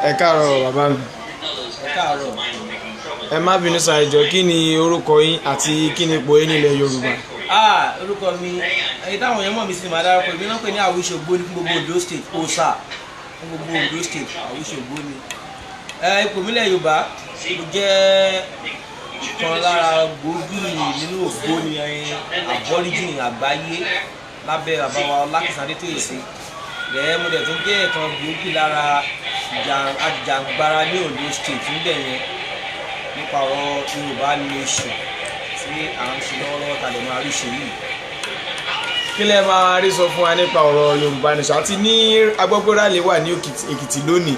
Ẹ káàárọ̀ bàbá mi. Ẹ káàárọ̀. Ẹ má bínú sá, ẹ jọ̀ọ́, kí ni orúkọ yín àti kí ni ipò yín nílẹ̀ Yorùbá? Ah, orúkọ mi, èyí táwọn èèyàn mọ̀ mí sí ni màá dárúkọ. Èmi náà pè ní Àwíṣe Ògbóni fún gbogbo Ondo State, òòṣà fún gbogbo Ondo State, Àwíṣe Ògbóni. Ẹ ipò mi lẹ̀ Yorùbá, mo jẹ́ ìkan lára gbòógì nínú Ògbóni aborigine àgbáyé lábẹ́ bàbá wa Ọlákìsàn Adétóyèsí. Rẹ̀ mo dẹ̀ tún jẹ́ ìkan gbòógì lára ajìjàǹgbara ní Ondo State níbẹ̀ yẹn nípa ọ̀rọ̀ Yorùbá nation tí à ń ṣe lọ́wọ́lọ́wọ́ ta lè máa rí ṣe yìí. Kí lẹ máa rí sọ fún wa nípa ọ̀rọ̀ Yorùbá nation? Àti ní agbọ́gbọ́rá lè wà ní Èkìtì lónìí,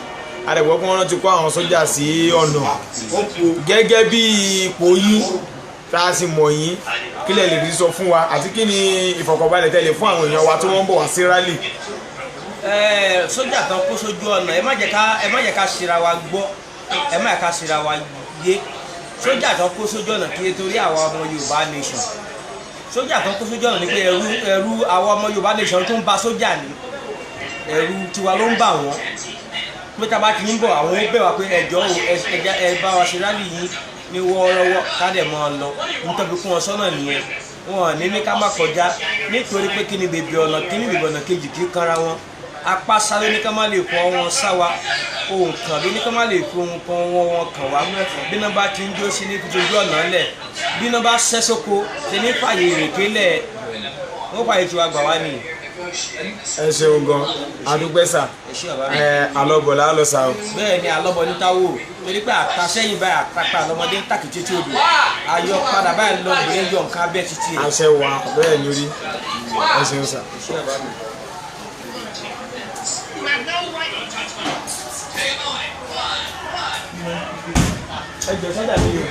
àdẹ̀gbọ́ pé wọ́n ti kó àwọn sójà sí ọ̀nà. Gẹ́gẹ́ bí ipò yín tá a sì mọ̀ yín, kí lẹ lè rí sọ fún wa àti kí ni ìfọ̀kànbalẹ̀ tẹ́lẹ̀ fún àwọn èèyàn wa tí wọ́n ń bọ̀ wá sí rally? Sójà tán kó sójú ọ̀nà, ẹ má jẹ́ ká ṣera wa gbọ́, ẹ má jẹ́ ká ṣera wa yé. Sójà tán kó sójú ọ̀nà kí torí àwa ọmọ Yorùbá nation. Sójà tán kó sójú ọ̀nà ni pé ẹ̀rù àwa ọmọ Yorùbá nation tó ń ba sójà ní, ẹ̀rù tiwa ló ń bà wọ́n, pé tá a bá ti ń bọ̀, àwọn ó bẹ̀ wá pé ẹjọ́ o, ẹ bá wa ṣe rally yín ní wọ́ọ́rọ́wọ́, ká dẹ̀ máa lọ. Nítorí kún wọn sọ́nà nìyẹn. Wọn ò ní ká má kọjá, nítorí pé kí ni bèbè ọ̀nà kíní, bèbè ọ̀nà kejì kí kanra wọn. Apá sáré ní ká má lè fọ wọn sá wa, ohun kan ló ní ká má lè fi ohun kan wọn kàn wá. Bí iná bá ti ń jó sí ní fi ojú ọ̀nà lẹ̀, bí iná bá ṣẹ́ sóko ṣe ní fàyè ìrèké lẹ̀, wọ́n fàyè tiwa gbà wá nìyí. Ẹ ṣeun gan, adúpẹ́ sà. Ẹ ṣé bàbá mi. Ẹ àlọ́bọ̀ lálọ́ sà o. Bẹ́ẹ̀ ni, alọ́bọ̀ ní táwò, torí pé àtàsẹ́yìn báyìí àtàpà lọ́mọdé ń tàkìtì tí odò ayọ̀ padà báyìí lọ obìnrin yọ nǹkan abẹ́ títí ẹ̀. Àṣẹ wà, bẹ́ẹ̀ ni orí. Ẹ ṣeun sà. Ẹ ṣé bàbá mi. Ẹ jọ sọ́jà mi o.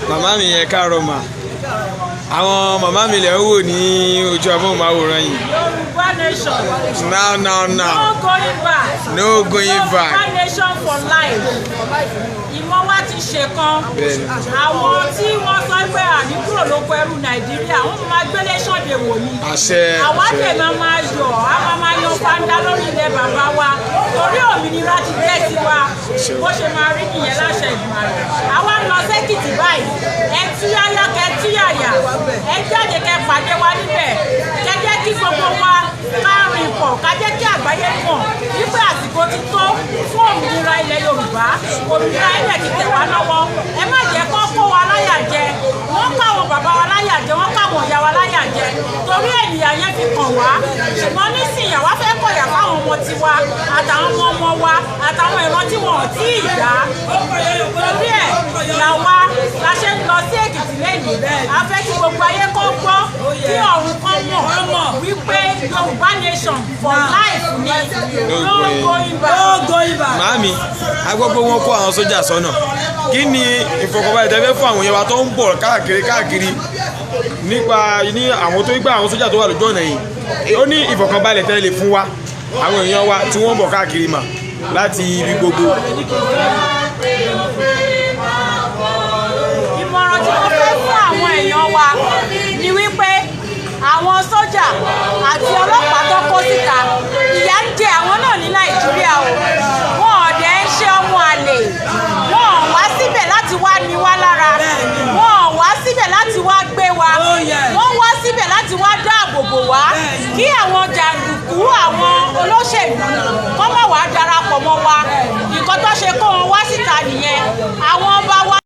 Màmá mi, yẹn káàárọ̀ mà. Àwọn màmá mi lẹ̀ ń wò ní ojú amóhùnmáwòrán yìí. Yorùbá nation. Now now now. No going back. No going back. Yorùbá nation for life. Ìmọ̀ wa ti ṣe kan. Bẹ́ẹ̀ni. Àwọn tí wọ́n sọ pé àní kúrò lóko ẹrú Nàìjíríà, wọ́n máa gbélé ṣọ̀dẹ̀ wò ni. Àṣẹ. Àwa Àṣẹ. dẹ̀ máa yọ̀, a máa yan fanda lórí ilẹ̀ bàbá wa. Torí òmìnira ti jẹ́ tiwa. Bó ṣe máa rí nìyẹn láṣẹ ìgbìmọ̀ rẹ̀. Àwa ń lọ sẹ́kìtì báyìí. Ẹ túyáyá kẹ túyàyà. Ẹ jáde kẹ pàdé wa níbẹ̀. Kẹ jẹ́ kí gbogbo wa ká rìn pọ̀, ká jẹ́ kí àgbáyé mọ̀ wípé àsìkò ti tó fún òmìnira ilẹ̀ Yorùbá. Òmìnira ilẹ̀ ti tẹ̀ wá lọ́wọ́. Ẹ má jẹ́ kó kó wa láyà jẹ. Wọ́n kó àwọn bàbá wa láyà jẹ, wọ́n kó àwọn ìyá wa láyà jẹ. Torí ènìyàn yẹn fi kàn wá. Ṣùgbọ́n nísìnyí àwa fẹ́ kọ̀yà fáwọn ọmọ tiwa àtàwọn ọmọ ọmọ wa àtàwọn ìran tí wọn ò tí ì dá. Torí ẹ̀ làwa la ṣe ń lọ sí Èkìtì lẹ́yìn. A fẹ́ kí gbogbo ayé kó gbọ́, kí ọ̀run kan mọ̀ wípé Yorùbá nation for life ni, no going back. No going back. Màámi, a gbọ́ pé wọ́n kó àwọn sójà sọ́nà. Kí ni ìfọ̀kànbalẹ̀ tẹ́ fẹ́ fún àwọn èèyàn wa tó ń bọ̀ káàkiri káàkiri nípa ní àwọn tó ń gbà, àwọn sójà tó wà lójú ọ̀nà yìí? Ó ní ìfọ̀kànbalẹ̀ tẹ́ lè fún wa, àwọn èèyàn wa tí wọ́n ń bọ̀ káàkiri mà láti ibi gbogbo? Ìmọ̀ràn tí mo fẹ́ fún àwọn èèyàn wa ni wípé àwọn sójà àti ọlọ́pàá tó kó síta, ìyà ń jẹ àwọn náà ní Nàìjíríà o. Wọn ò dẹ̀ ń ṣe ọmọ àlè. Wọn ò wá síbẹ̀ láti wá ní wá lára. Wọn ò wá síbẹ̀ láti wá gbé wa. wa. Wọ́n wá síbẹ̀ láti wá dáàbò bò wá, kí àwọn jàǹdùkú, àwọn olóṣèlú kọ́ má wàá darapọ̀ mọ́ wa. Nǹkan tó ṣe kó wọn wá síta nìyẹn, àwọn ọba wa.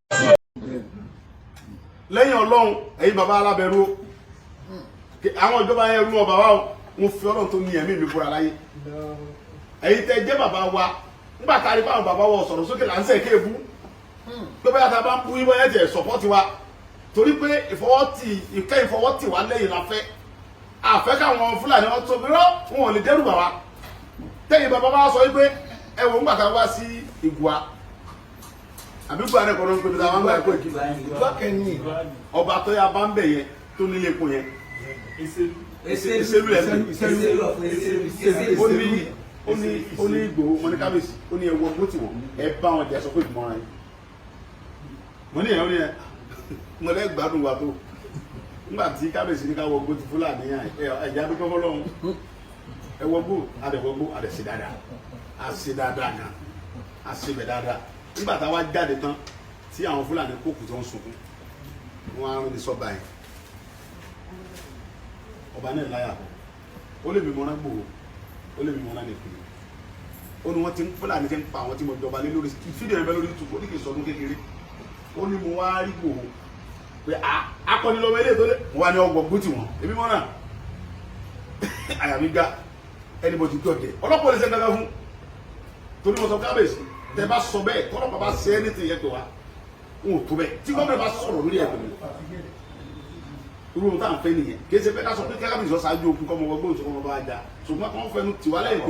Lẹ́yìn Ọlọ́run, ẹ̀yin bàbá alábẹ̀rù o, àwọn ìjọba yẹn rú ọba wa o. Mo fi Ọlọ́run tó ní ẹ̀mí mi búra láyé, ẹ̀yin tẹ́ jẹ́ bàbá wa, nígbà tá a rí báwọn bàbá wa sọ̀rọ̀ sókè là ń sẹ̀ kéèbú pé bóyá tá a bá ń bú yín, bóyá tiẹ̀ support wa, torí pé ìfọwọ́tì ìkẹ́ ìfọwọ́tì wa lẹ́yìn la fẹ́ àfẹ́ káwọn Fúlàní wọn tó rọ́, wọn ò lè dẹ́rù bà wá. Tẹ́yìn bàbá wa sọ wípé ẹ wò, ńgbà tá a wá sí Ìgùà àbí Ìgùà rẹ̀ kọ́ ló ń pè mí, tá a máa ń gbà ẹ̀kọ́ Èkìtì, ọba tó yà bá ń bẹ̀ yẹn tó nílé epo yẹn, Ìṣèlú ẹ̀, ó ní Ìgbòho. Mo ní kábíyèsí, ó ní ẹwọ bó ti wọ́n ẹ bá wọn jẹ, sọ pé ìmọ̀ràn yìí. Mo ní ẹ̀, ó ní ẹ mo lẹ́ gbádùn wa tó. Nígbà tí kábíyèsí ní ká wọ gbó ti Fúlàní yàn, ẹ̀jẹ̀ adúgbò fọlọ́run, ẹ wọ gbó, adẹ̀ wọ gbó, adẹ̀ ṣe dáadáa, a ṣe dáadáa gan, a ṣe bẹ̀ dáadáa. Nígbà tá a wá jáde tán, tí àwọn Fúlàní kókù tó ń sunkún, wọn á rún ní sọ́ba yẹn. Ọba náà láyà kọ, ó lè mímọ́ náà gbòó, ó lè mímọ́ náà nìpín. Ó ní wọ́n ti ń Fúlàní ti ń pa àwọn tí mo jọba lé lórí fídíò yẹn bẹ́ lórí YouTube. Ó ní kì í sọdún kékeré. Ó ní mo wá rí Gbòho pé akọni lọ́wọ́ eléyìí tó lé, mo wá ní ọgbọ̀n gbó tì wọ́n. Èmi mọ́ náà, àyà mi ga ẹni mo ti dọ̀dẹ̀. Ọlọ́pàá lè ṣe kankan fún, torí mo sọ kábíyèsí, tẹ bá sọ bẹ́ẹ̀, tọ́lọ́pàá bá ṣe anything yẹ pé wa n ò tó bẹ́ẹ̀. Tí gómìnà bá sọ̀rọ̀ lórí ẹ̀ pẹ̀lú irú ohun tá à ń fẹ́ nìyẹn. Kì í ṣe pé ká sọ pé kábíyèsí ọ̀ṣáájú okun kọ́ mọ wọgbọ́n tó kọ́ mọ bá jà, ṣùgbọ́n kọ́ fẹnu tiwa lẹ́yìn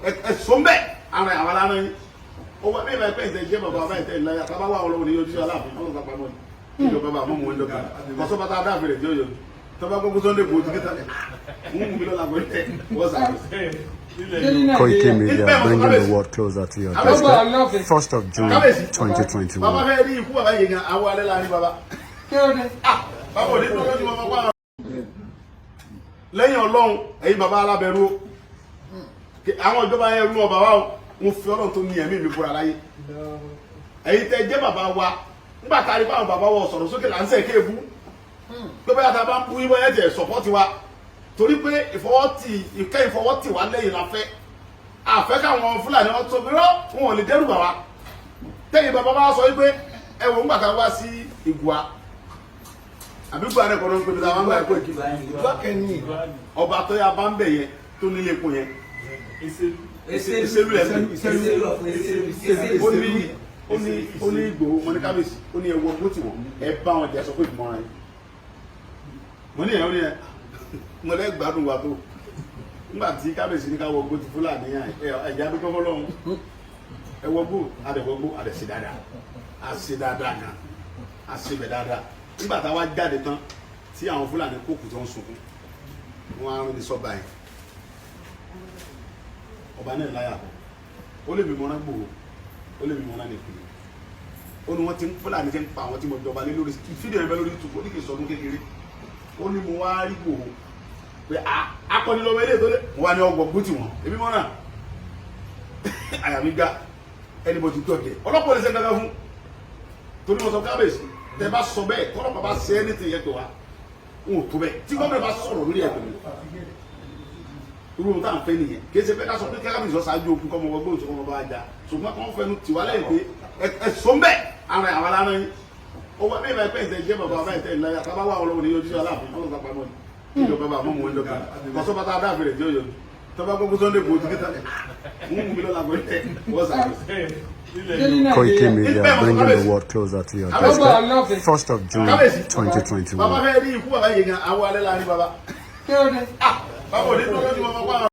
pé ẹ sọ ń bẹ̀ ara àwọn alára yín. Owó ẹ̀mí ìbá ẹ̀pẹ́ ìtẹ̀ jẹ́ bàbá bàbá ìtẹ̀ ìlàyà tábà wà ọlọ́wọ́ ní yọjú sí Aláàfin ọlọ́run sápá mọ́ ni ìjọba bàbá mọ́ mọ́ ń dọ́gba kọ́sọ́ bàtà adáàfin rẹ̀ jẹ́ òyòjú tọ́ba gbogbo Sunday kò ojú kíta ń mú mi lọ́la kò tẹ̀ wọ́n sàrẹ̀. Koiki Media, bringing the world closer to your doorstep. 1st of June, Kábíyèsí, 2021. bàbá fẹ́ rí ikú bàbá yìí gan, awọ alẹ́ láàrin bàbá. Bàbá ò ní tó lójú wọn pa. Lẹ́yìn Ọlọ́run, ẹ̀yin bàbá alábẹ̀rù o, àwọn ìjọba yẹn rú ọba wa o. Mo fi Ọlọ́run tó ní ẹ̀mí mi búra láyé, ẹ̀yin tẹ́ jẹ́ bàbá wa, nígbà tá a rí báwọn bàbá wa sọ̀rọ̀ sókè là ń sẹ̀ kéèbú pé bóyá tá a bá ń bú yín, bóyá tiẹ̀ support wa, torí pé ìfọwọ́tì ìkẹ́ ìfọwọ́tì wa lẹ́yìn la fẹ́ àfẹ́ káwọn Fúlàní wọn tó rọ́, wọn ò lè dẹ́rù bà wá. Tẹ́yìn bàbá wa sọ wípé ẹ wò, ńgbà tá a wá sí Ìgùà àbí Ìgùà rẹ̀ kọ́ ló ń pè mí, tá a máa ń gbà ẹ̀kọ́ Èkìtì, ọba tó yà bá ń bẹ̀ yẹn tó nílé epo yẹn, Ìṣèlú ẹ̀, ó ní Ìgbòho. Mo ní kábíyèsí, ó ní ẹwọ bó ti wọ́n ẹ bá wọn jẹ, sọ pé ìmọ̀ràn yìí. Mo ní ẹ̀, ó ní ẹ mo lẹ́ gbádùn wa tó. Nígbà tí kábíyèsí ní ká wọ gbó ti Fúlàní yàn, ẹ̀jẹ̀ adúgbò fọlọ́run, ẹ wọ gbó, adẹ̀ wọ gbó, adẹ̀ ṣe dáadáa, a ṣe dáadáa gan, a ṣe bẹ̀ dáadáa. Nígbà tá a wá jáde tán, tí àwọn Fúlàní kókù tó ń sunkún, wọn á rún ní sọ́ba yẹn. Ọba náà láyà kọ, ó lè mímọ́ náà gbòó, ó lè mímọ́ náà nìpín. Ó ní wọ́n ti ń Fúlàní ti ń pa àwọn tí mo jọba lé lórí fídíò yẹn bẹ́ lórí YouTube. Ó ní kì í sọdún kékeré. Ó ní mo wá rí Gbòho pé akọni lọ́wọ́ eléyìí tó lé, mo wá ní ọgbọ̀n gbó tì wọ́n. Èmi mọ́ náà, àyà mi ga ẹni mo ti dọ̀dẹ̀. Ọlọ́pàá lè ṣe kankan fún, torí mo sọ kábíyèsí, tẹ bá sọ bẹ́ẹ̀, tọ́lọ́pàá bá ṣe anything yẹ pé wa n ò tó bẹ́ẹ̀. Tí gómìnà bá sọ̀rọ̀ lórí ẹ̀ pẹ̀lú irú ohun tá à ń fẹ́ nìyẹn. Kì í ṣe pé ká sọ pé kábíyèsí ọ̀ṣáájú okun kọ́ mọ wọgbọ́n tó kọ́ mọ bá jà, ṣùgbọ́n kọ́ fẹnu tiwa lẹ́yìn pé ẹ sọ ń bẹ̀ ara àwọn alára yín. Owó ẹ̀mí ìbá ẹ̀pẹ́ ìtẹ̀ jẹ́ bàbá bàbá ìtẹ̀ ìlàyà tábà wà ọlọ́wọ́ ní yọjú sí Aláàfin ọlọ́run sápá mọ́ ni ìjọba bàbá mọ́ mọ́ ń dọ́gba kọ́sọ́ bàtà adáàfin rẹ̀ jẹ́ òyòjú tọ́ba gbogbo Sunday kò ojú kíta ń mú mi lọ́la kò tẹ̀ wọ́n sàrẹ̀. Koiki Media, bringing the world closer to your doorstep. 1st of June, Kábíyèsí, 2021. bàbá fẹ́ rí ikú bàbá yìí gan, awọ alẹ́ láàrin bàbá. Bàbá ò ní tó lójú wọn pa.